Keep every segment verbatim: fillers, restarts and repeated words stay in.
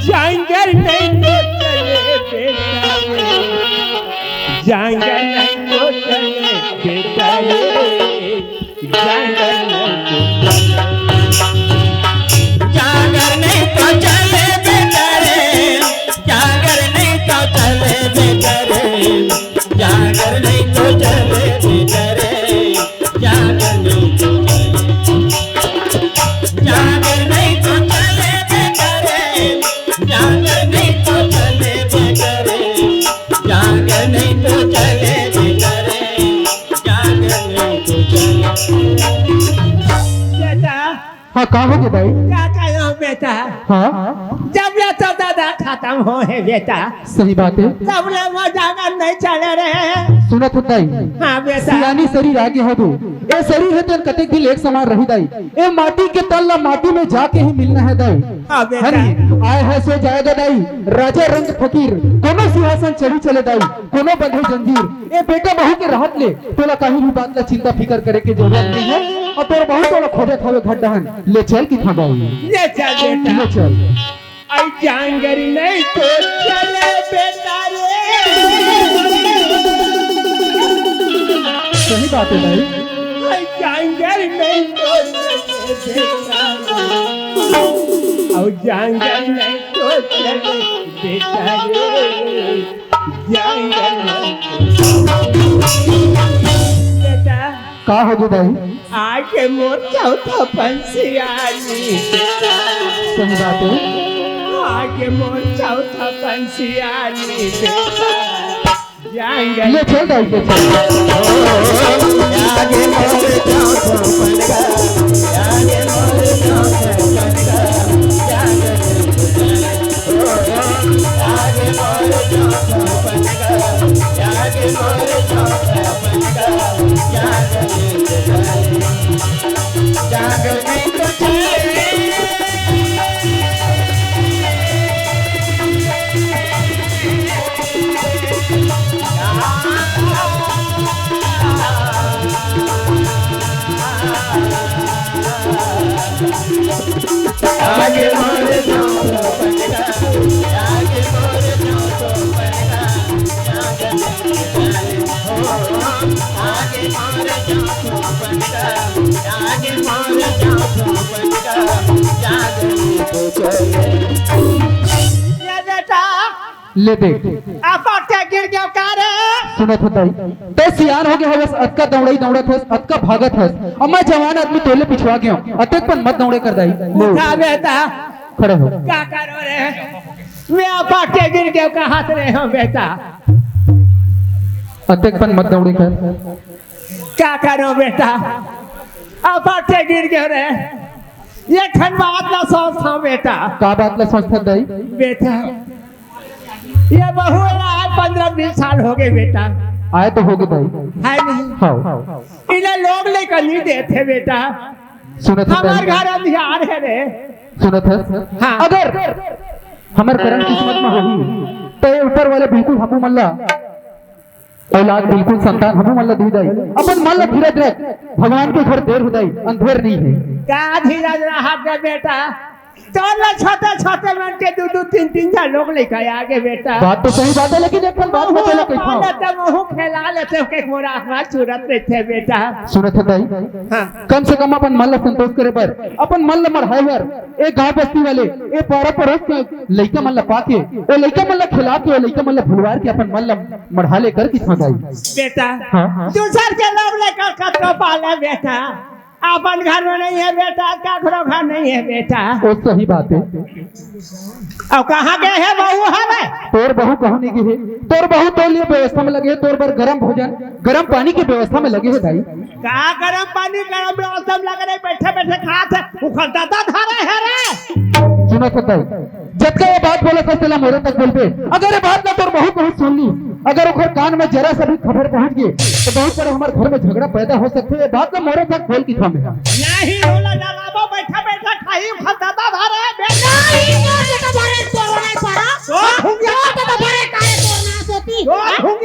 जांगर नहीं तो चले बेटा रे, जांगर नहीं तो चले बेटा रे, जांगर नहीं तो चले। जांगर नहीं तो चले बेटा रे, जांगर नहीं तो चले बेटा रे, जांगर नहीं तो चले बेटा रे, जांगर नहीं तो चले। जांगर नहीं तो चले बेटा रे, जांगर नहीं तो चले बेटा रे, जांगर नहीं तो चले बेटा रे, जांगर नहीं तो चले। बेटा, हाँ, का होगे दाई? का कहो बेटा? हाँ? जब ले तो दादा खतम हो हे बेटा। सही बात हे। तब ले वो जांगर नहीं चले रे। सुनत हो दाई? हाँ बेटा। सियानी सरीर आगे हो दू। ए सरीर हे तेन कतेक दिन एक समान रही दाई। ए माटी के तन ला माटी में जाके ही मिलना हे दाई। हाँ बेटा। हनी, आय हे सो जाएगा दाई। राजा रंग फकीर, कोनो सिंहासन चढ़ी चले दाई, कोनो बंधे जंजीर। ए बेटा बहू के रहत ले तोला कहीं भी बात ला चिंता फिकर करे के जरूरत नहीं हे। अउ तोर बहू तोला खोजत हवे घर डहन, ले चल कि खा बाऊ। ले चल बेटा। ले चल। आई जांगर नहीं तो चले बेटा रे। सही बात हे भाई। आई जांगर नहीं तो चले बेटा रे। और जांगर नहीं तो चले बेटा रे। जांगर नहीं तो चले। बेटा, का होगे दाई? आगे मोर चौथा पंसियानी। सही बात हे। आगे मोर चौथा पंसियानी। जांगर ले चल दाई, ले चल। आगे मोर चौथा पंसियानी। ये बेटा, ले देख। आप के गिर गया का रे? सुनत हो दाई, तैं सियान हो गए हवस, अतका दौड़ई दौड़त हस, अतका भागत हस। अब मैं जवान आदमी तोले पिछवा गया हूँ, अतेक पन मत दौड़े कर दाई। ले। उठा बेटा। खड़े हो। का करो रे? मैं आप के गिर गया का हाथ रे हो बेटा। अतेक पन मत दौड़े कर। का करो बेटा? आप के गिर गया रे। ये ठन बात ला सोचता बेटा। का बात ला सोचता दाई? बेटा, ये बहू ला आज पन्द्रह बीस साल हो गए बेटा। आए तो हो गए दाई। है नहीं? हाँ। इन्हें लोग लेकर नहीं देते बेटा। सुनत हस हमार दाई? घर अंधियार है रे। सुनत हस? हाँ। अगर हमर करम किस्मत में होही, तो ये ऊपर वाले बिल्कुल हमू मन ला औलाद बिल्कुल संतान हमू मन ला दी दाई। अपन मन ला धीरज रख, भगवान के घर देर हो दाई, अंधेर नहीं है। का धीरज रहा के बेटा? तोर ला छोटे छोटे मन के दू दू तीन तीन झन लोग लेके आ गे बेटा। बात तो सही बात है, लेकिन एक ठन बात मैं तोला कहता हूँ। लेते मुँह फैला लेते के मोर आँख में चुरत रहते बेटा। सुनत है दाई? हाँ। कम से कम अपन मन ला संतोष करे बर, अपन मन ला मढ़ाए बर, ए गांव बस्ती वाले, ए पारा पड़ोस के लइका मन ला पाके, ओ लइका मन ला खिला के, ओ लइका मन ला भुलवार के अपन मन ला मढ़ा ले कर किस्मत आई। बेटा, हाँ, हाँ। दूसर के लोग लेकर कतको पाले बेटा, अपन घर में नहीं है बेटा, काकरो घर नहीं है बेटा। ओ सही बात है। अब कहाँ गए है बहू हवे? तोर बहू कहूँ नहीं गए है, तोर बहू तोर लिए व्यवस्था में लगे है, तोर बर गरम भोजन, गरम पानी के व्यवस्था में लगे है दाई। का गरम पानी, गरम व्यवस्था में लगे नहीं, बैठे बैठे खात है, उखल दादा धरे है रे। सुनत हो दाई, जतका ये बात बोलत हस, तेला मोरे तक बोलबे। अगर ये बात ला तोर बहू बहुत सुन ली, अगर ओकर कान में जरा सा भी खबर पहुंच गई, तो बहुत बड़ा हमारे घर में झगड़ा पैदा हो सकते। ये बात ला मोरे तक बोल के थामे। नहीं होला डराबो, बैठा बैठा खाई, उखल दादा धरे है, बेटा। नहीं, नहीं, बेटा,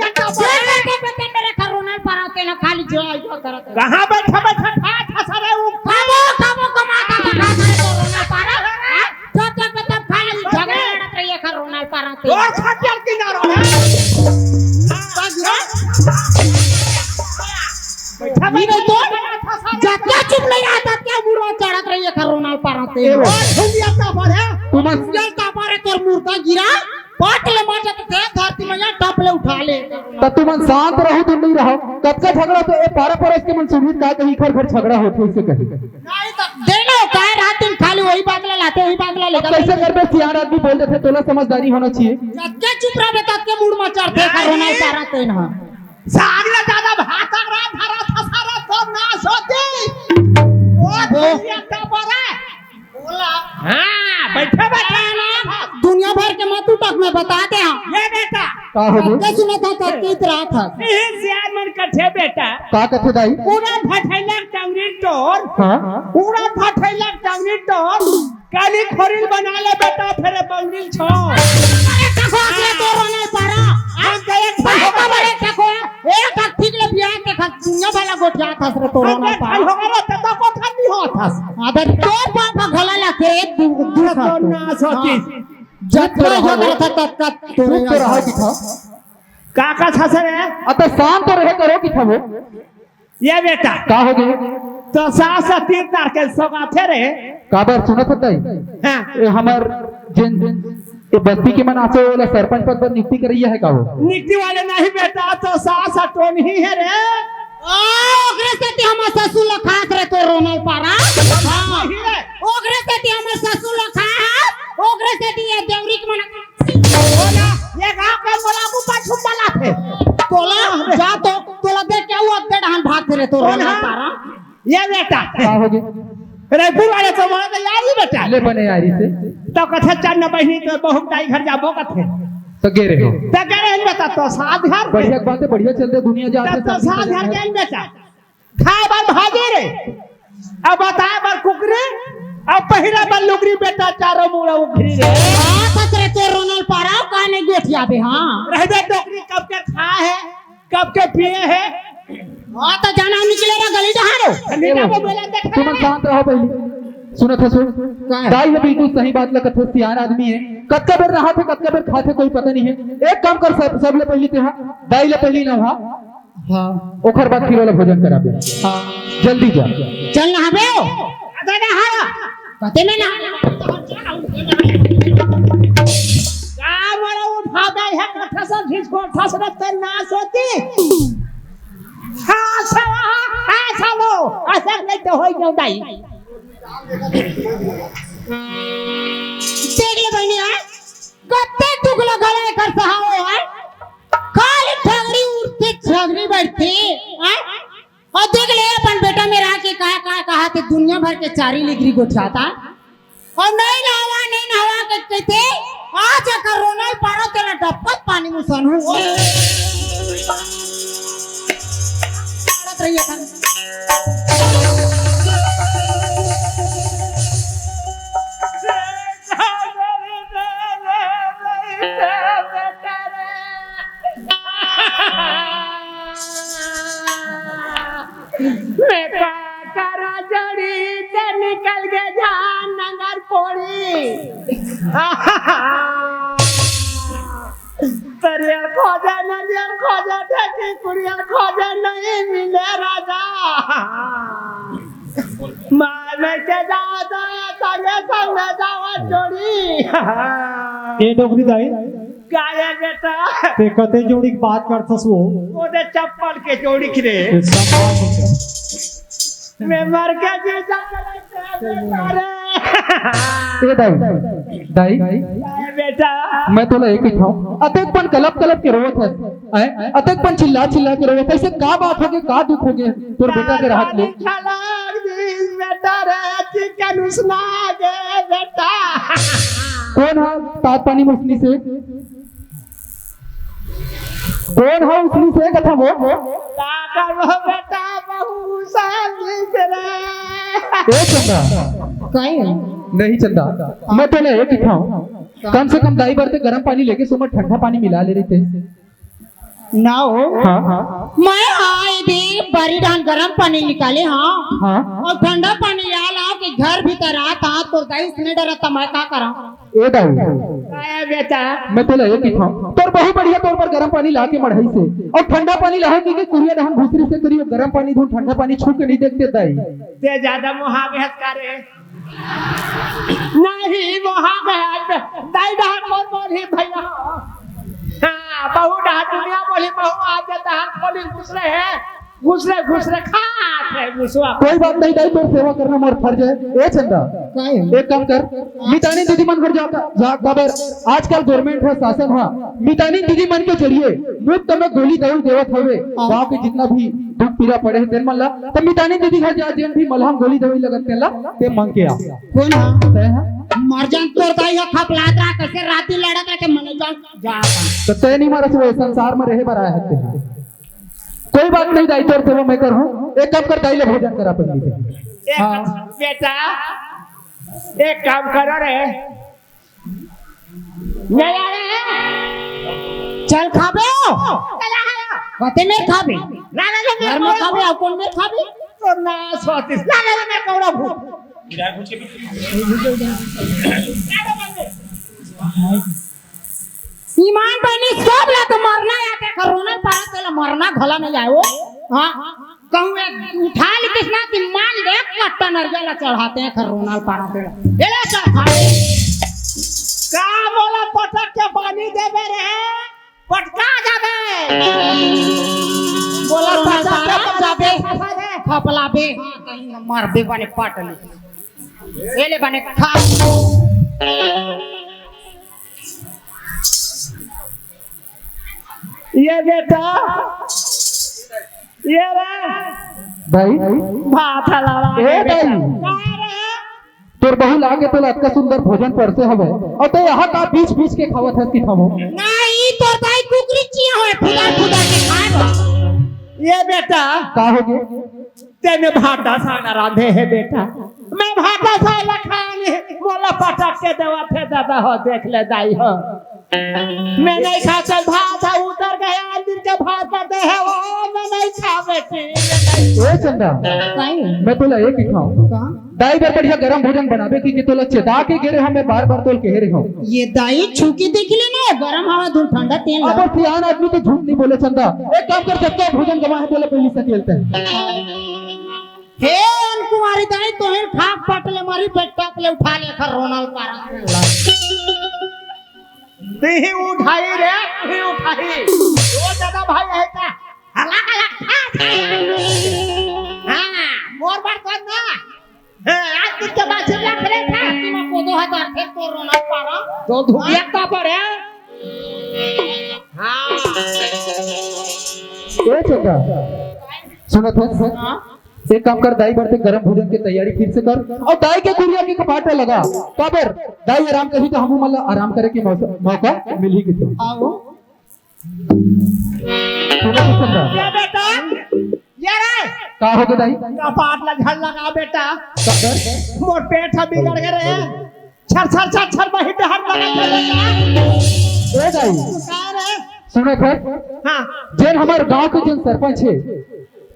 जे करके बेटा मेरे घर रोनल पारा तेन ह खाली जो आइयो करत हे। कहाँ बैठा बैठा खात हस रे ऊ? खाबो, खाबो, कमा, कमा, खा, खा, तो रोनल पारा। हाँ? जब तक बेटा खाली झगड़ा लड़त रहिए घर रोनल पारा तेन। और खटिया किनारो है। बैठा नहीं, नहीं, तो जब तक चुप नहीं रहता, क्या मुड़ा चढ़त रहिए घर रोनल पारा तेन। ए, और झुलिया का पर है? तुमन जल का पर है, तोर मुर्दा गिरा। पाट ले मार जाते थे, धरती में यहाँ टप ले उठा ले। त तुमन शांत रहो, तुम नहीं रहो। कतका झगड़ा तो ए पारा पड़ोस के मन सुनही का कही, घर घर झगड़ा होथे, उसे कही। नहीं तो देनो काय रात दिन खाली वही बात ला लाते, वही बात ला अब लेकर। कैसे करबे, सियान आदमी बोल देथे, तोला समझदारी होना चाहिए। कतके चुप रहबे, ततके मूड़ में चढ़थे, नहीं। कोरोना पारा तेन ह। साग ले ज्यादा भात अगरा धरा था सारा तो नाश होती। ओ वो दुनिया का बड़ा। बोला। हाँ, बैठा बैठा है ना। दुनिया भर के मत उठक, मैं बता दे हाँ। ये बेटा। का हो गया? कतके सुनत हस, कतके इतरात हस। इही सियान मन कथे बेटा। का कथे दाई? पूरा भठैला टंगरी टोर। हाँ। पूरा भठैला टंगरी टोर। काली खोरिल बना ले बेटा, फेर बंगरिल छो। अरे देखो, ये तो रोनल पारा। हम तो एक साल हो गया। अरे देखो, एक अक ठीक ले बियाह के खा, दुनिया वाला गोठिया था सर तो रोनल पारा। हम तो एक साल हो गया, तो, तो कोठा नहीं हो था। अबे तोर बाप का गला ला के एक दू, दू तो खा तो। ना सोची। हाँ। जब चुप तो रहो। झगड़ा था, तब तक तो चुप तो रहो रहा। कि था। का का था सर है? अत शांत तो रहे करो कि था वो। ये बेटा। का हो गए? तो सास तीन तार के सौगाथे रे। काबर सुनत हस दाई? हाँ। ए हमर जेन, ए बस्ती के मन आसे ओला सरपंच पद पर नियुक्ति करइया है का वो? नियुक्ति वाले नहीं बेटा, तो सास टोनही है रे। ओ, ओकरे सेती हमर ससुर ला खास रे तो रोनल पारा। हाँ। नहीं रे। ओकरे सेती हमर ससुर ला खास, ओकरे सेती ये देवरी के मन बोला, ये गाँव के बोला को पाछू वाला थे। तोला जा तो, तोला देख के वो अत्ते डहान भाग थे रे तो कौन रोनल है? पारा। ये बेटा। का हो गए? रायपुर वाले तो बोला तो यार ही बेटा। ले बने यारी से। तो कथे चल न बहिनी तो बहुत दाई घर जाबो कथे। तो गे रहे हो। तो गे रहे बेटा तो सात घर। बढ़िया बात है, बढ़िया चलते दुनिया जाते तो सात घर के बेटा। खाए बर भाजे रे, अब बताए बर कुकरी, अब पहिरा बर लुगरी बेटा, चारों मुड़ा उखरी रे। बात हस रे तो रोनल पारा, का नहीं गोठियाबे, हाँ। रहबे टोकरी कब के खाए है, कब के पिए है। हाँ, तो जाना निकले ना गली जहाँ रो। निकल के बोला देख। तुमन शांत रहो पहली। सुनत हस? का है? दाई ह बिल्कुल सही बात ला कथे, सियान आदमी है। कतका बेर रहा थे, कतका बेर खाथे, कोई पता नहीं है। एक काम कर, सब, सब ले पहली तेहा, दाई ले पहली नहा। हाँ। ओखर बाद फिर ओला भोजन कराबे। हाँ। जल्दी जा। चल नहाबे ओ। अबे नहा। कते में नहा। का मोरा उठाबे है, कठा से घिस को ठस रखते ना सोती। हाँ, सवा, हाँ, सवा। ऐसा नहीं तो होई जाऊ दाई। देख ले बहिनी, हाँ? कते दुख लगल है एकर सहाव, हाँ? काली ठगरी उठती, ठगरी बैठती, हाँ? अउ देख ले अपन बेटा मेरा के का, का कहा ते दुनिया भर के चारी लिगरी गोठियाता। अउ नहीं नहवा, नहीं नहवा के कहते, आज एकर रोनल पारा तेला डब्बा पानी मुसन हूँ। लड़त रहिए था। मैं काकरा जड़ी से निकल के जान नंगर पोड़ी। तरिया खोजा नदिया खोजा ठेकी कुड़िया खोजा नहीं मिले राजा। माय मैं के जावा तो संगे संगे जावा जोड़ी। ए डोकरी दाई, गाया बेटा। ते कते जोड़ी के बात करथस वो? ओदे चप्पल के जोड़ी के रे। ए सब बात होथे। मैं मर के जी जा करे बेटा रे। ए दाई, दाई, गाया बेटा। मैं तोला एक कहिथंव, अतेक पन कलप कलप के रोवत हस। हैं? अतेक पन चिल्ला चिल्ला के रोवत, अइसे का बात होगे, का दुख होगे तोर बेटा के रहत ले? छलाक दिस बेटा रे, चिकन उसना गे बेटा। कोन ह तात पानी म उसनिस हे? कोन ह उसनिस हे कथा वो? का करबो बेटा, बहू उसन दिस रे। ए चंदा। काहे? नहीं चंदा, मैं तोला एक कहिथंव, कम से कम दाई बर ते गरम पानी लेके सुमन ठंडा पानी मिला ले रहिते। ना हो। हाँ, हाँ। मैं आए दिन बारी डाहन गरम पानी निकाले, हाँ। हाँ। अउ ठंडा पानी ला लाव कि घर भीतर आत, आत तोर दाई से नहीं डरत, त मैं का करंव? ए दाई। काय बेटा? मैं तोला ये किथंव, तोर बहू बढ़िया तोर बर गरम पानी ला के मढ़ाइस हे, अउ ठंडा पानी लाहूं कि, कि कुरिया डाहन घुसरिस हे, करियो गरम पानी धुन ठंडा पानी छू के नहीं देखते दाई। ते जादा मोहा गे हस का रे? नहीं, मोहा गे हस। दाई डाहन मोर बोलही भैया। हाँ, बहू डाहन दुनिया बोलही, बहू आज डाहन बोलही घुसरे हे, घुसरे, घुसरे खात हे मुसवा। कोई बात नहीं दाई, तोर सेवा करना मोर फर्ज हे। ए चंदा, काय हे? एक काम कर, मितानी दीदी मन घर जा, जा, काबर आजकल government ह, शासन ह, मितानी दीदी मन के जरिए मुफ्त में गोली दवाई देवत हवे। हाँ। गांव के जितना भी दुख पीड़ा पड़े हे तेन मन ला, त मितानी दीदी घर जा, जेन भी मलहम गोली दवाई लगत तेन ला, ते मांग के आ। कोन ह? तैं ह? मर जान तोर दाई ह खपलात रहा, कैसे राती लड़त रहा के मने जान जा। त तैं नहीं मरस, वो संसार में रहे बर आए हते हैं। कोई बात नहीं दाई, तोर सेवा मैं करहूं। एक काम कर, दाई ले भोजन करा पहली से। एक हाँ। बेटा, एक काम करो रे। नहीं आ रहे हैं। चल खाबे हो। चला है। कते मेर खाबे? ना, ना, ना, घर में ना, खाबे, अउ कोन मेर खाबे? तो ना सोचिस। ना, ना, ना, मैं कौड़ा भूत। ईमान बनी सब ला तो मरना या के कोरोना पारा तेला मरना घला नहीं आए वो। हाँ। कहूँ एक उठा लेतिस ना कि मान ले कट्टा नरिया ला चढ़ाते हैं कोरोना पारा तेला। ये ले चढ़ा। का बोला पटक के पानी देबे रे? पटका जाबे। बोला पटक के पानी जाबे। देबे। खपलाबे। हाँ, कहीं मरबे बने पट ले। ये ले बने खा। ये बेटा, ये रे। भाई। भात हलावा ए के बेटा। भाई। का रे? तोर बहू ला के तोला अतका सुंदर भोजन परसे हवे, अउ तैं यहाँ का बीच बीच के खावत हस कि खावो? नहीं, तोर दाई कुकरी चिया होए, फुदा फुदा के खाए बा। ये बेटा। का हो गे? तेने भाटा साग रांधे हे बेटा, मैं भाटा साग ला खानी, मोला पटक के देवत हे दादा हो, देख ले दाई हो। मैं नहीं खा चल भात है उतर गया, आज दिन के भात दे है वो, मैं नहीं खा बेटी, मैं नहीं। ए चंदा, काई? मैं तोला एक ही खाऊं। का? दाई बर बढ़िया गरम भोजन बनाबे कि, कि तोला चेता के गे रहेंव, मैं बार बार तोला कहे रहेंव। ये दाई छू के देख ले ना, गरम हवा धुन ठंडा तेल अब ला। सियान आदमी तो झूठ नहीं बोले चंदा। एक काम कर, जब तो भोजन गवा है तोला पहली सकेलते हैं। हे अनकुमारी दाई, तोहिन खाक पट ले मारी, बेटा ले उठा ले कर रोनल पारा। नहीं उठाई रे, नहीं उठाई। वो दादा भाई है का? हला का लग, खा, खा। हाँ, मोर बार कर ना। हाँ, आज तुझे बाजी लग रहे था। मैं को दो हजार थे तो रोनल पारा। तो धुगिया का पर है? हाँ। ए चंदा, सुनत हस? हाँ। एक काम कर, दाई बर ते गरम भोजन के तैयारी फिर से कर, अउ दाई के कुरिया के कपाट लगा। काबर दाई आराम करही त हमू मन ला आराम करे के मौस-, मौका मिलही किथे। आओ। सुनो तो चंदा। ये बेटा, ये रे। का हो गे दाई? कपाट ला झड़ लगा बेटा। काबर? मोर पेट ह बिगड़ गे रे। छर, छर, छर, छर, वही डहर लगा चले का? ए दाई। का रे? सुनत हस? हाँ। जेन हमर गांव के जेन सरपंच हे,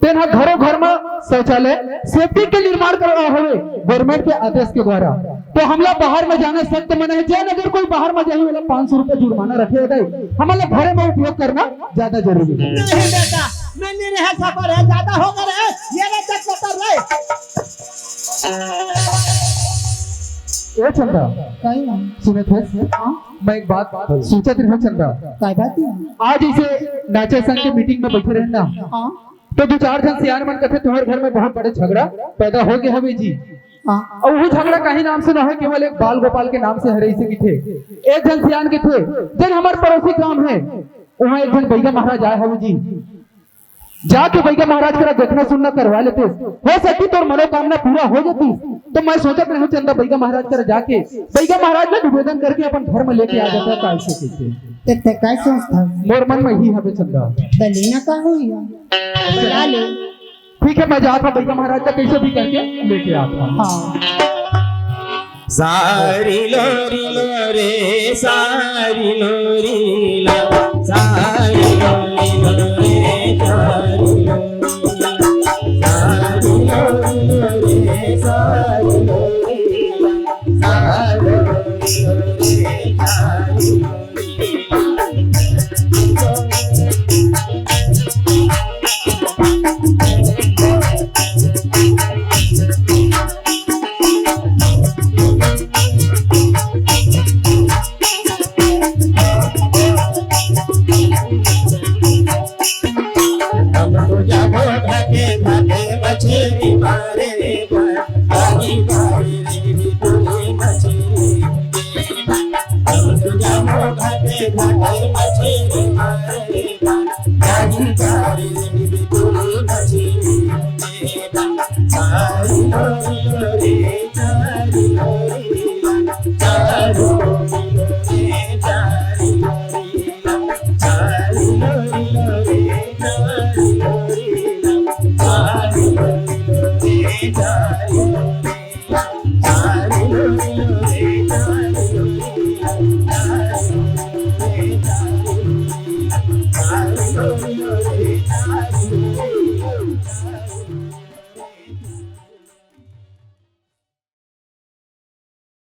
तेन ह घरो घर म शौचालय safety के निर्माण करवा हवे government के आदेश के द्वारा। तो हमला बाहर में जाना सख्त मना है। जेन अगर कोई बाहर में जाही, ओला पाँच सौ रुपया जुर्माना रखे हे दाई। हमला घरे में उपयोग करना ज्यादा जरूरी है। नहीं बेटा, मैं नहीं रह सको रे, ज्यादा हो गे रे, ये रे देख कतर रे। ए चंदा, काई ना? सुनत हस? हाँ? मैं एक बात सोचत रहेंव चंदा। काय बात है? आज इसे नाचे संग के meeting में बैठे रहेन ना, हाँ। तो दू चार झन सियान मन कथे, तुम्हारे घर में बहुत बड़े झगड़ा पैदा हो गे हवे जी। हाँ। अउ वो झगड़ा काही नाम से ना है, केवल एक बाल गोपाल के नाम से हरे, इसे किथे। एक झन सियान किथे, जेन हमर पड़ोसी गांव है, वहाँ एक झन बैगा महाराज आए हवे जी। जाके बैगा महाराज करा देखना सुनना करवा लेते, हो सकती तोर मनोकामना पूरा हो जाती। तो मैं सोचत रहेंव चंदा, बैगा महाराज करा जाके, बैगा महाराज ला निवेदन करके अपन घर में लेके आ जाता, काय से कैसे। ते, ते काय सोचता? मोर मन में ही हवे चंदा। दलीना का हुई है? बला ले। ठीक है, मैं जात हूँ, बैगा महाराज ला कैसे भी करके लेके आता हूँ। हाँ। सारी लोरी लो रे, सारी लोरी ला, सारी लोरी लो रे, सारी लोरी ला, सारी लोरी लो रे, सारी लोरी ला, सारी लोरी लो रे, सारी लोरी ला। हम तो जाबो घाटे घाटे मछरी मारे बर, आगी बारी रे बिटुल मछरी। हम तो जाबो घाटे घाटे मछरी मारे बर, आगी बारी रे बिटुल मछरी। सारी लोरी लोरी